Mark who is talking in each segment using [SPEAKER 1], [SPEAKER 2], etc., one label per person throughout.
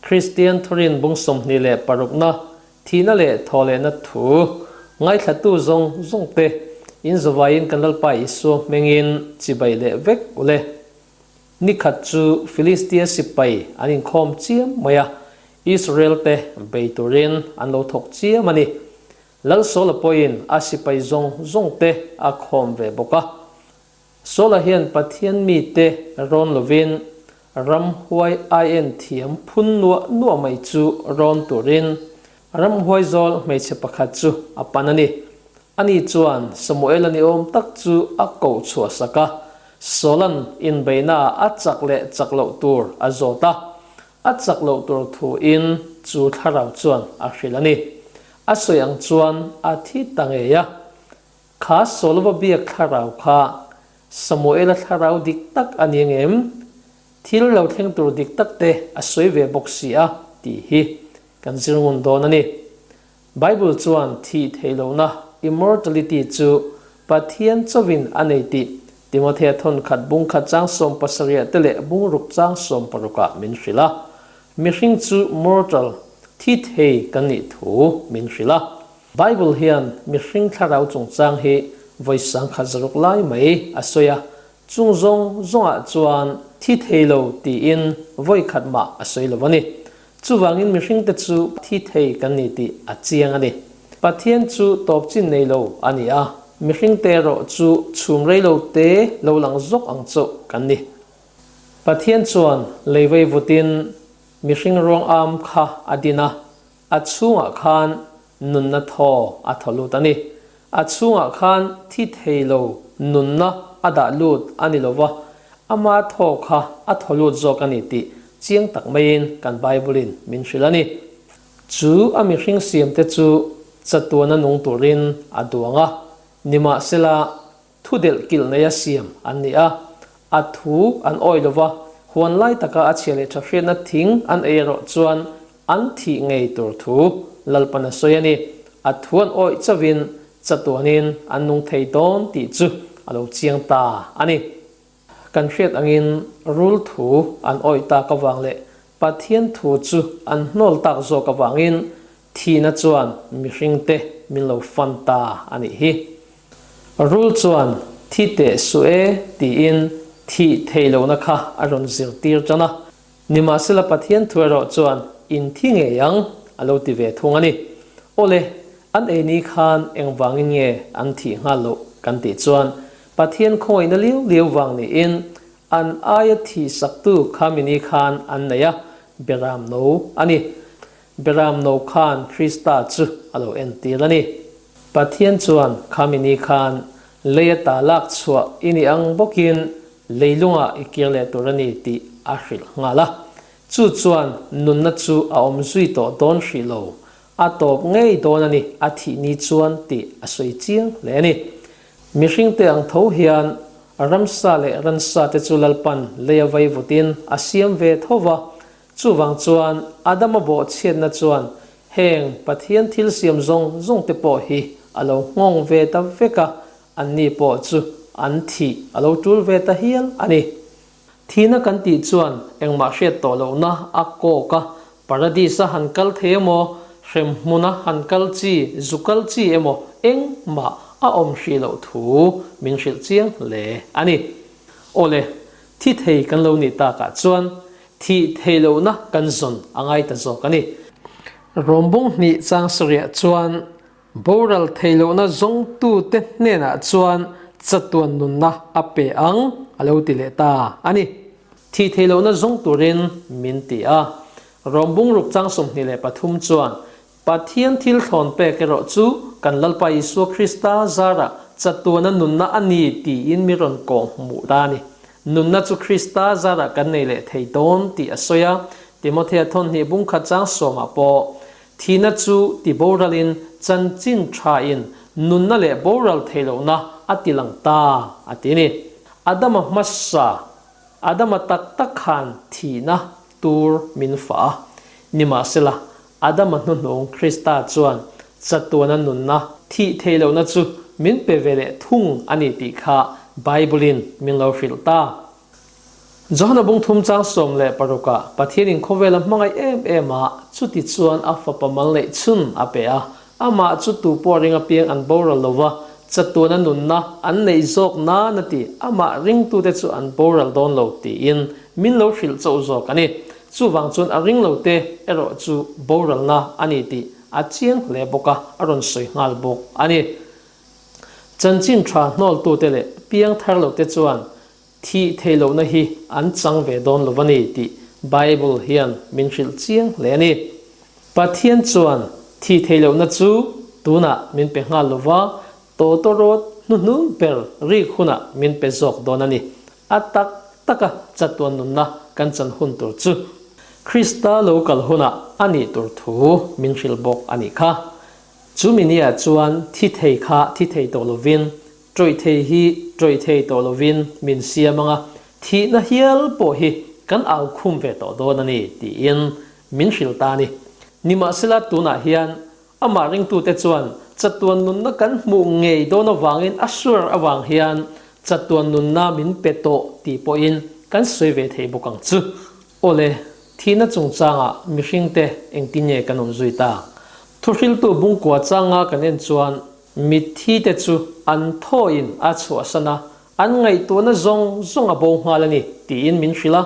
[SPEAKER 1] Kristian thurin bung 26na thihna leh thawhlehna thu ngaithlatu zawng zawng te in zawvaiin kan Lalpa Isua hmengin chibai leh vek ule. Nikhat chu Filistia sipai an inkhawm chiam mai a, Israel te bei turin an lo thawk chiam a ni. Lal Saula pawhin a sipai zawng zawng te a khawm ve bawk a. Saula hian Pathian mite rawn lovin ramhuai aien thiam phun nuah nuah mai chu rawn turin ramhuai zawl hmeichhe pakhat chu a pan a ni. Ani chuan Samuela ni awm tak chu a koh chhuah sak a, Saula'n inbeihnaah a chak leh chak loh tur a zawt a, a chak loh tur thuin chu thlarau chuan a hrilh a ni. A sawi ang chuan a thi ta ngei a. Kha Saulova biak thlarau kha Samuela thlarau dik tak a ni ngem? Thil lo thleng tur dik tak te a sawi ve bawk si a tih hi kan zir ngun dawn a ni. Bible chuan thih theih lohna, immortality, chu Pathian chauhin a nei tih Timothea thawnkhat bung khat chang 70 te leh bung ruk chang 60 ah min hrilh a. Mihring chu mortal, thi thei kan nih thu min hrilh a. Bible hian mihring thlarau chungchang hi vawi 1060 lai mai a sawi a, chung zawng zawngah chuan thi thei lo tiin vawi khat mah a sawi lo a ni. Chuvangin mihringte chu thi thei kan ni tih a chiang a ni. Pathian chu tawp chin nei lo a ni a, mihringte erawh chu chhum rei lo te lo lang zawk ang chauh kan ni. Pathian chuan leivei vutin mihring ruang am kha a din a, a chhungah khan nunna thaw a thaw lut a ni. A chhungah khan thi thei lo nunna a dah lut a ni lova, ama thaw kha a thaw lut zawk a ni tih chiang tak maiin kan Bible-in min hrilh a ni. Chu a mihring siamte chu chatuana nung turin a duang a, nimahsela Thu delh kilh neia siam an ni a, a thu an awi lo va, huan lai taka a chhia leh tha hriatna thing an ei erawh chuan an thih ngei tur thu Lalpan a sawi a ni. A thu an awih chauhin chatuanin an nung thei dawn tih chu a lo chiang ta a ni. Kan hriat angin rul thu an awih tak avang leh Pathian thu chu an hnawl tak zawk avangin Thihna chuan mihringte min lo fan ta a nih hi. Rul chuan thi teh suh e tiin thih theih lohna kha a rawn zirtir tan a. Nimahsela Pathian thu erawh chuan in thi ngei ang a lo ti ve thung a ni. Awle, an ei ni khan engvangin nge an thih nghal loh kan tih chuan Pathian khawngaihna liau liau vang niin An aia thih saktu kha mini khan an nei a, Beram no a ni. Beram no khan Krista chu a lo entir a ni. Pathian chuan kha mini khan leia ta lak chhuah i ni ang bawkin leilungah i kir leh tur a ni tih a hrilh nghal a. Chu chuan nunna chu a awm zui tawh dawn hrih lo, a tawp ngei dawn a ni, a thih ni chuan tih a sawi chiang hle a ni. Mihringte ang tho hian ramsa leh ransa te chu Lalpan lei a vei vutin a siam ve tho va, chuvang chuan Adama bawhchhiatna chuan heng Pathian thil siam zawng zawng te pawh hi a lo nghawng ve ta vek a, anni pawh chu an thih a lo tul ve ta hial a ni. Thihna kan tih chuan engmah hriat tawh lohna a kawk a, Paradis-a han kal thei emaw, hremhmuna han kal chi, zu kal chi emaw engmah a awm hrih loh thu min hrilh chiang hle a ni. Awle, thi thei kan lo nih takah chuan thih theih lohna kan zawn a ngai ta zawk a ni. Rawmbung hnih chang sarihah chuan Boral theih lohna zawngtute hnenah chuan chatuan nunna a pe ang, a lo ti leh ta a ni. Thih theih lohna zawng turin min ti a. Rom bungruk chang 23 chuan, Pathian thil thlawn pek erawh chu kan Lalpa Isua Krista zarah chatuana nunna a ni tiin mi rawn kawh hmuh ta a ni. Nunna chu Krista zarah kan nei leh thei dawn tih a sawi a. Timothea thawnhnih bungkhat chang sawmah pawh, Thihna chu ti boralin chanchin thain nunna leh boral theih lohna a ti lang ta, a ti ni. Adama hmasa, Adama tak tak khan thihna tur min fah a. Nimahsela, Adama hnuhnung Krista chuan chatuana nunna thih theih lohna chu min pe ve leh thung a ni tih kha Bible-in min lo hrilh ta. Johana bung thum chang 16 ah Pathianin khawvela hmangaih em em a, chuti chuan a fapa mal neih chhun a pe a, amah chu tu pawh ring apiang an boral lo va, chatuana nunna an neih zawk nan a ti, amah ringtute chu an boral dawn lo tiin min lo hrilh chauh zawk a ni. Chuvang chuan a ring lo te erawh chu boralna a ni tih a chiang hle bawk a, a rawn sawi nghal bawk a ni. Chanchin tha hnawltute leh piang thar lote chuan Thih theih lohna hi an chang ve dawn lo a ni tih Bible hian min hrilh chiang hle a ni. Pathian chuan thih theih lohna chu tunah min pe nghal lo va, tawtawrawt hnuhnung ber rik hunah min pe zawk dawn a ni. A tak taka chatuan nunna kan chan hun tur chu Krista lo kal hunah a nih tur thu min hrilh bawk a nih kha. Chu minia chuan thi thei kha thi thei tawh lovin Ṭawih thei hi ṭawih thei tawh lovin min siam ang a, thihna hial pawh hi kan au khum ve tawh dawn a ni, tiin min hrilh ta a ni. Nimahsela tunah hian amah ringtute chuan chatuan nunna kan hmuh ngei dawn avangin a sur avang hian chatuan nunna min pe tawh tih pawhin kan sawi ve thei bawk ang chu. Awle, thihna chungchangah mihringte engtin nge kan awm zui tak? Thuhriltu bungkua changa kan en chuan Mitthi te chu an thawin a chhuahsan a, an ngaihtuahna zawng zawng a bo nghal a ni, tiin min hrilh a.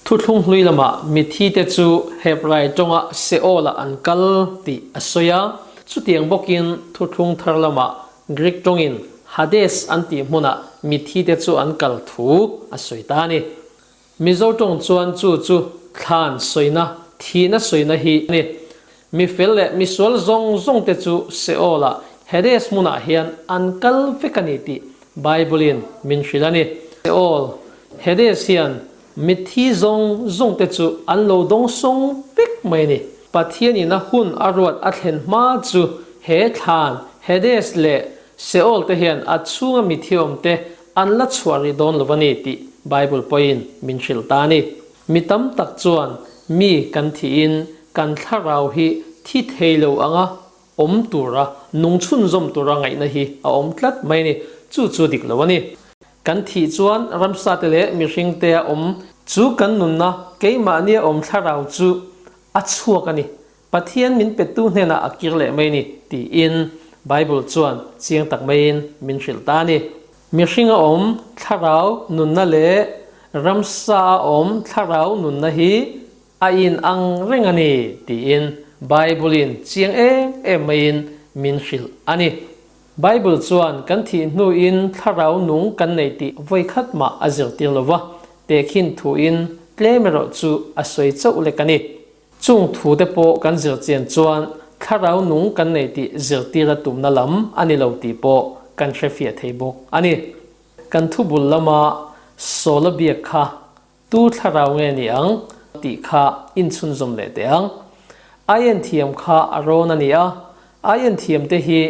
[SPEAKER 1] Thuthlung hlui lamah mitthi te chu Hebrai tawnga Seol-ah an kal tih a sawi a, chutiang bawkin thuthlung thar lamah Greek tawngin Hades an tih hmunah mitthi te chu an kal thu a sawi ta a ni. Mizo tawng chuan chu chu thlan sawina, thihna sawina hi a ni. Mi fel leh misual zawng zawng te chu Seol-ah, Hades hmunah hian an kal vek a ni tih Bible-in min hrilh a ni. Seol, Hades hian mitthi zawng zawng te chu an lo dawngsawng vek mai a ni. Pathianin a hun a ruat a thlen hma chu he thlan, Hades leh Seol te hian a chhunga mitthi awm te An la chhuah rih dawn lo a ni tih Bible pawhin min hrilh ta a ni. Mi tam tak chuan mi kan thihin kan thlarau hi thi thei lo anga awm tura nung chhunzawm tura ngaihna hi a awm tlat mai a ni. Chu chu dik lo a ni. Kan thih chuan ramsate leh mihringtea awm chu kan nunna keimahnia awm thlarau chu a chhuak a ni. Pathian min petu hnenah a kir leh mai ni, tiin Bible chuan chiang tak maiin min hrilh ta a ni. Mihring a awm thlarau nunna leh ramsa a awm thlarau nunna hi a inang reng a ni, tiin Bible-in chiang em em maiin min hrilh a ni. Bible chuan kan thih hnuin thlarau nung kan nei tih vawikhat mah a zirtir lo va, tehkhin thuin tlem erawh chu a sawi chauh lek a ni. Chung thute pawh kan zir chian chuan thlarau nung kan nei tih zirtira tumna lam a ni lo tih pawh kan hrefiah thei bawk a ni. Kan thubul lama Sawla biak kha tu thlarau nge ni ang tih kha inchhunzawm leh teh ang. Aien thiam kha a rawn a ni a, aien thiamte hi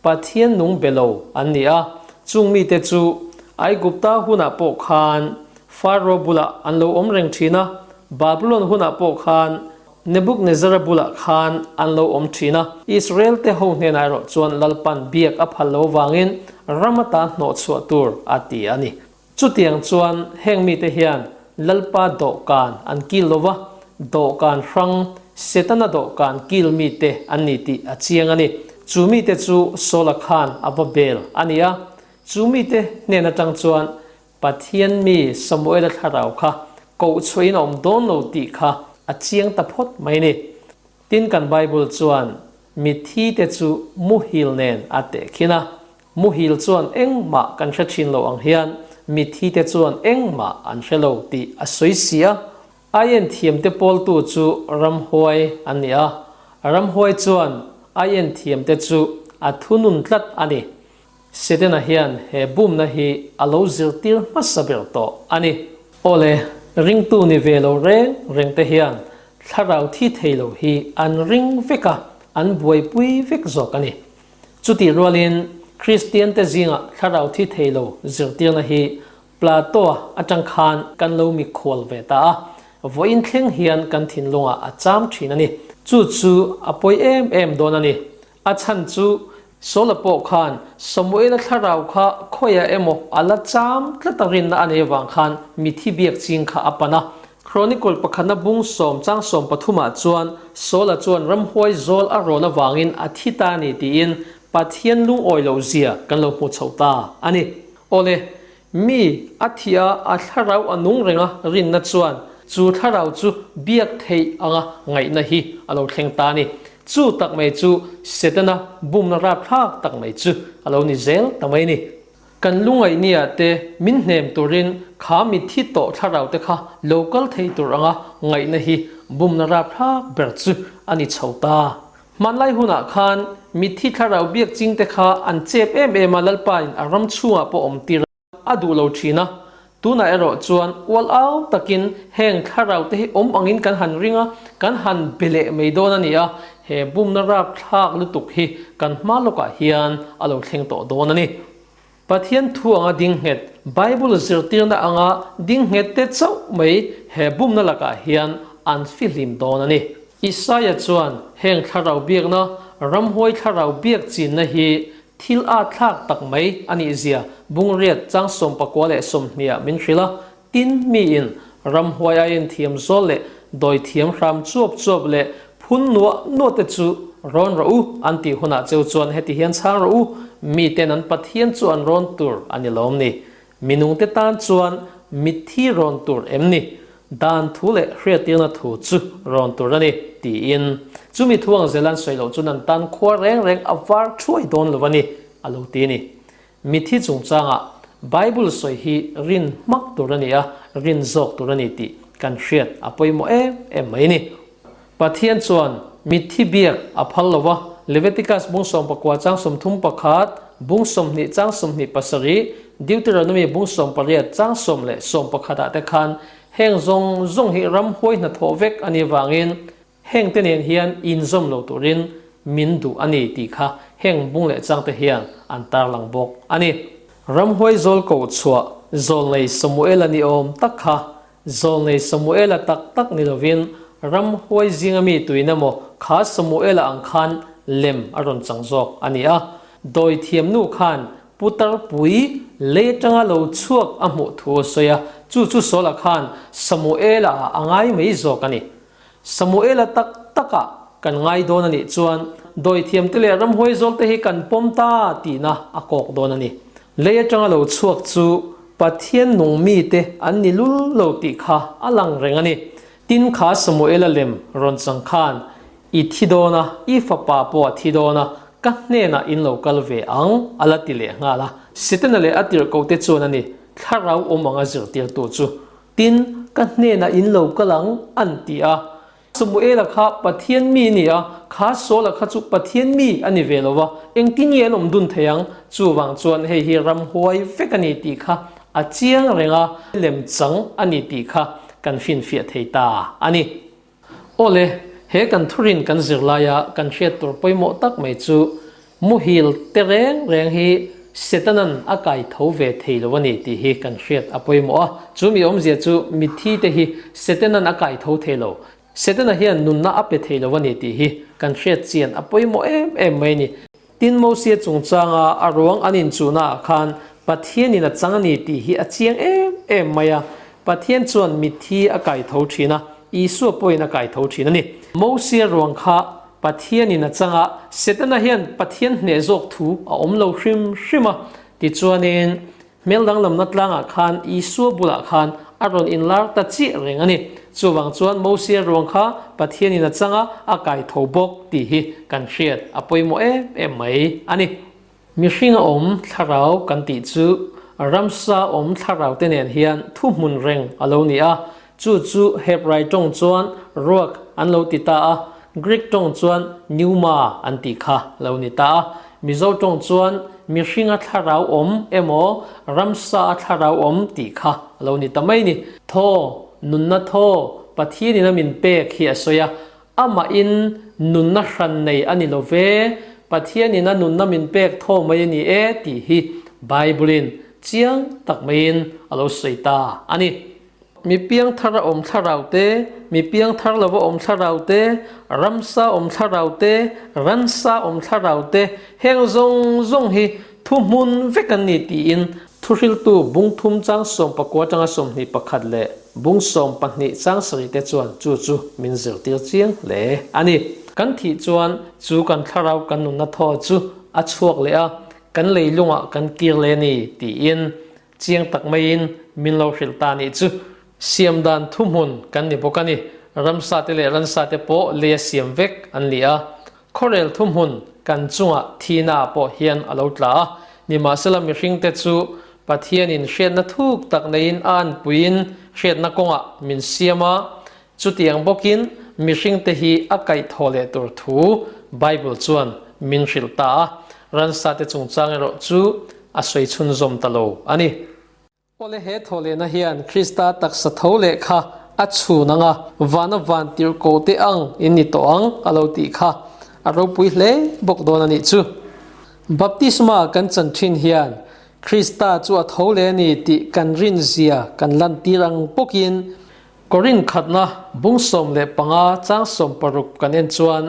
[SPEAKER 1] Pathian nung be lo an ni a, chung mite chu Aigupta hunah pawh khan Pharaoh bulah an lo awm reng thin a, Babylon hunah pawh khan Nebuchadnezzar-a bulah khan an lo awm thin a. Israel-te ho hnenah erawh chuan Lalpan biak a phal lo avangin ram ata hnawhchhuah tur a ti a ni. Chutiang chuan heng mite hian Lalpa dawhkan an kil lo va, dawhkan hrang, Setana dawhkan kil mite an ni tih a chiang a ni. Chu mite chu Saula khan a va bel a ni a. Chu mite hnen atang chuan Pathian mi Samuela thlarau kha koh chhuahin a awm dawn lo tih kha a chiang ta phawt mai a ni. Tin kan Bible chuan mitthi te chu muhil nen a tehkhin a, muhil chuan engmah kan hre thin lo ang hian mitthi te chuan engmah an hre lo tih a sawi si a. Aien thiamte pawltu chu ramhuai an ni a, ramhuai chuan aien thiamte chu a thunun tlat a ni. Setana hian he bumna hi a lo zirtir hmasa ber tawh a ni. Awle, ringtu ni ve lo reng reng te hian thlarau thi thei lo hi an ring vek a, an buaipui vek zawk a ni. Chutih rualin Kristian te zingah thlarau thi thei lo zirtirna hi Plato-a atang khan kan lo mikhual ve ta a, vawiin thleng hian kan thinlungah a cham thin a ni. Chu chu a pawi em em dawn a ni. A chhan chu. Saula pawh khan Samuela thlarau kha khawiah emaw a la cham tlat a rinna a nei avang khan mithi biak ching kha a pan a. Chronicle pakhatna bung sawm chang sawm pathumah chuan Saula chuan ramhuai zawl a rawn avangin a thi ta a ni tiin Pathian lungawi loh zia kan lo hmu chho ta a ni. Awle, Mi a thih a, a thlarau a nung reng a rinna chuan chu thlarau chu biak theih anga ngaihna hi a lo thleng ta a ni. Chu tak mai chu Setana bumna rapthlak tak mai chu a lo ni zel ta mai a ni. Kan lungaih nia te min hnem turin kha mitthi tawh thlarau te kha lo kal thei tur anga ngaihna hi bumna rapthlak ber chu a ni chho ta. Hmanlai hunah khan mitthi thlarau biak ching te kha an chep em em a, Lalpa in a ram chhungah pawh awm tir a duh lo thin a. Tunah erawh chuan ual au takin heng thlarau te hi awm angin kan han ring a, kan han be leh mai dawn a ni a, he bumna rapthlak lutuk hi kan hma lawkah hian a lo thleng tawh dawn a ni. Pathian thu anga ding nghet, Bible zirtirna anga ding nghet te chauh mai he bumna lakah hian an fihlim dawn a ni. Isaia chuan heng thlarau biakna, ramhuai thlarau biak chinna hi thil at thlak tak mai a nih zia bungriat chang 19 leh 20 ah min hrilh a, Tin, miin ramhuai a enthiam zawl leh dawithiam hram chuap chuap leh phun nuah nuah te chu rawn rawh u an tih hunah cheu chuan heti hian chhang rawh u, miten an Pathian chu an rawn tur a ni lawm ni? Minungte tan chuan mitthi rawn tur em ni? Dan thu leh hriattirna thu chu rawn tur a ni, tiin. Chumi thu ang zel an sawi loh chuan an tan khua reng reng a var thuai dawn lo a ni, a lo ti a ni. Mithi chungchanga Bible sawi hi rin hmak tur a ni a, rin zawk tur a ni tih kan hriat a pawimawh em em mai a ni. Pathian chuan mithi biak a phal lo va, Leviticus bung 19 chang 31, bung 20 chang 27, Deuteronomy bung 18 chang 10 leh 11 ah te khan heng zawng zawng hi ramhuai hnathawh vek a nih vangin Hengte nen hian inzawm lo turin min duh a ni tih kha heng bung leh changte hian an tarlang bawk a ni. Ramhuai zawl koh chhuah Zawlnei Samuela ni awm tak kha Zawlnei Samuela tak tak ni lovin ramhuai zinga mi tuin emaw kha Samuela ang khan lem a rawn chang zawk a ni a. Dawithiamnu khan putar pui lei atanga lo chhuak a hmuh thu a sawi a, chu chu Saula khan Samuela ah a ngai mai zawk a ni. Samuela tak takah kan ngai dawn a nih chuan dawithiamte leh ramhuai zawlte hi kan pawm ta tihna a kawk dawn a ni. Lei atanga lo chhuak chu Pathian nung mite an ni lul lo tih kha a lang reng a ni. Tin kha Samuela lem rawn chang khan i thi dawn a, i fapa pawh a thi dawn a, ka hnenah in lo kal ve ang a la ti leh nghal a. Setana leh a tirhkohte chuan a ni, thlarau awm anga zirtirtu chu Tin, ka hnenah in lo kal ang, an ti a. Samuela kha Pathian mi a ni a, kha Saula kha chu Pathian mi a ni ve lo va, engtin nge an awm dun thei ang? Chuvang chuan hei hi ramhuai vek a ni tih kha a chiang reng a, lemchang a ni tih kha kan finfiah thei ta a ni. Awle, he kan thurin kan zir laia kan hriat tur pawimawh tak mai chu muhil te reng reng hi Setanan a kai tho ve thei lo a ni tih hi kan hriat a pawimawh a. Chu mi awmzia chu mitthi te hi Setanan a kai tho thei lo. Setana hian nunna a pe thei lo a ni tih hi kan hriat chian a pawimawh em em mai a ni. Tin, Mosia chungchanga a ruang an inchuhnaah khan Pathianin a chang a ni tih hi a chiang em em mai a. Pathian chuan mitthi a kai tho thin a, Isua pawhin a kai tho thin a ni. Mosia ruang kha Pathianin a chang a, Setana hian Pathian hneh zawk thu a awm lo hrim hrim a. Tichuanin, Hmel danglamna tlangah khan Isua bulah khan a rawn inlar ta chiah reng a ni. Chuvang chuan Mosia ruang kha Pathianin a chang a, a kai tho bawk tih hi kan hriat a pawimawh em em mai a ni. Mihringa awm thlarau kan tih chu ramsa awm thlarau te nen hian thuhmun reng a lo ni a, Chu chu Hebrai tawng chuan ruak an lo ti ta a, Greek tawng chuan pneuma an tih kha lo ni ta a. Mizo tawng chuan mihringa thlarau awm emaw ramsa a thlarau awm tih kha a lo ni ta mai ni. Thaw, nunna thaw, Pathianin a min pek hi a sawi a, amahin nunna hran nei a ni lo ve, Pathianin a nunna min pek thaw mai a ni e tih hi Bible-in chiang tak maiin a lo sawi ta a ni. Mi piangthara awm thlarau te, mi piangthar lova awm thlarau te, ramsa awm thlarau te, ransa awm thlarau te, heng zawng zawng hi thuhmun vek an ni tiin Thuhriltu bung thum chang 19 atanga 21 leh bung 12 chang sarih te chuan chu chu min zirtir chiang hle a ni. Kan thih chuan chu kan thlarau kan nunna thaw chu a chhuak leh a, kan leilungah kan kir leh a ni tiin chiang tak maiin min lo hrilh ta nih chu. Siam dan thuhmun kan ni bawk a ni. Ramsa te leh ransa te pawh lei a siam vek an ni a. Khawrel thuhmun kan chungah thihna ah pawh hian a lo tla a. Nimahsela mihringte chu Pathianin hriatna thuk tak neiin a anpuiin hriatna kawngah min siam a. Chutiang bawkin mihringte hi a kaihthawh leh tur thu Bible chuan min hrilh ta a. Ransate chungchang erawh chu a sawi chhunzawm ta lo a ni. Awle he thawhlehna hian Krista taksa tho leh kha a chhun ang a, vana van tirh ko te ang in ni tawh ang a lo tih kha a ropui hle bawk dawn a nih chu. Baptisma kan chan thin hian Krista chu a tho leh a ni tih kan rinzia kan lantir ang bawkin Korin khatna bung 15 chang 60 kan en chuan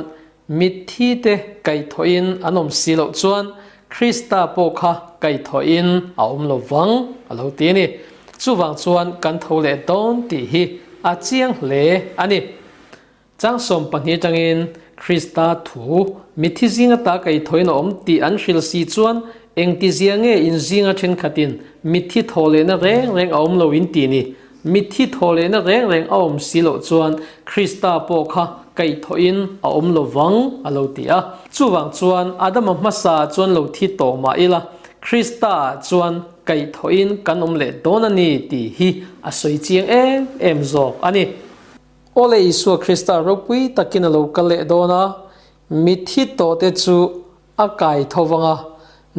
[SPEAKER 1] Mitthi te kaihthawhin an awm si loh chuan Krista pawh kha kaihthawhin a awm lo vang a lo ti a ni. Chuvang chuan kan tho leh dawn tih hi a chiang hle a ni. Chang 12 atangin Krista thu mitthi zing ata kaihthawhin a awm tih an hrilh si chuan engtizia nge in zinga thenkhatin mitthi thaw lehna reng reng a awm lo in ti ni? Mitthi thaw lehna reng reng a awm si loh chuan Krista pawh kha kaihthawhin a awm lo vang a lo ti a. Chuvang chuan Adama hmasa chuan lo thi tawh mah ila, Krista ah chuan kaihthawhin kan awm leh dawn a ni tih hi a sawi chiang em em zawk a ni. Awle Isua Krista ropui takin a lo kal leh dawn a, mitthi tawhte chu A kai tho vang a,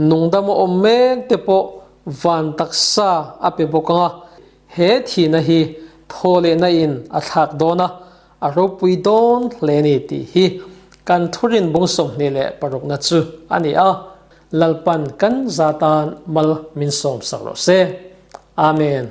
[SPEAKER 1] nungdam a awm mek te pawh van taksa a pe bawk ang a, he thihna hi thaw lehna in a thlak dawn a, a ropui dawn hle ni tih hi kan thurin bung 26na chu a ni a, Lalpan kan za tan mal min sawm sak rawh se. Amen.